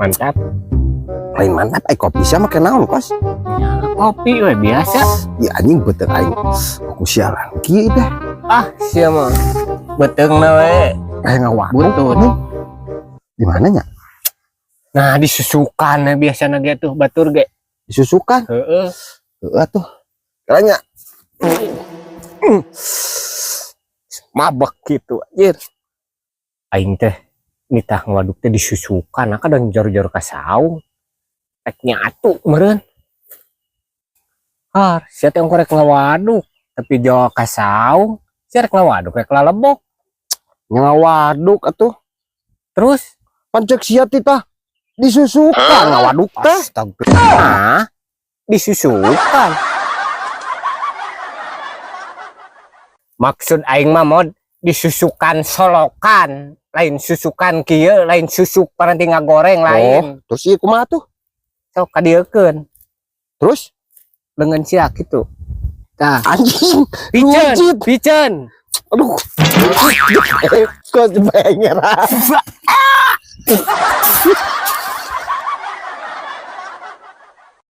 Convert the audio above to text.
Mantap. Lain mantap, eh, kopi sia make naon, Kos? Ya, kopi we biasa. Ya anjing, beuteung aing. Aku sialan kieu teh. Ah, sia mah. Beuteungna we. Kayak ngawaduk. Butut. Anjing. Di mana nya? Nah, disusukan we biasana ge tuh batur ge. Disusukan. Heeh. Heeh atuh. Kalanya. Mabek gitu anjir. Aing teh nitah ngawaduk teh disusukan, nah kadang jor-jor ka saung. Rek nyatu meureun. Har, sia teh ongko rek ngawaduk, tapi jauh ka saung, sia rek ngawaduk rek lalebok. Ngawaduk atuh. Terus Pan cek sia tah disusukan ngawaduk teh. Astagfirullah. Disusukan. Maksud aing mah mod disusukan solokan, lain susukan kieu, lain susuk paranti ngagoreng lain. Oh, terus ieu kumaha tuh? Sok kadieukeun Terus lengan sia kitu. Tah, anjing, piceun, lucit. Piceun. Aduh. Kok banger.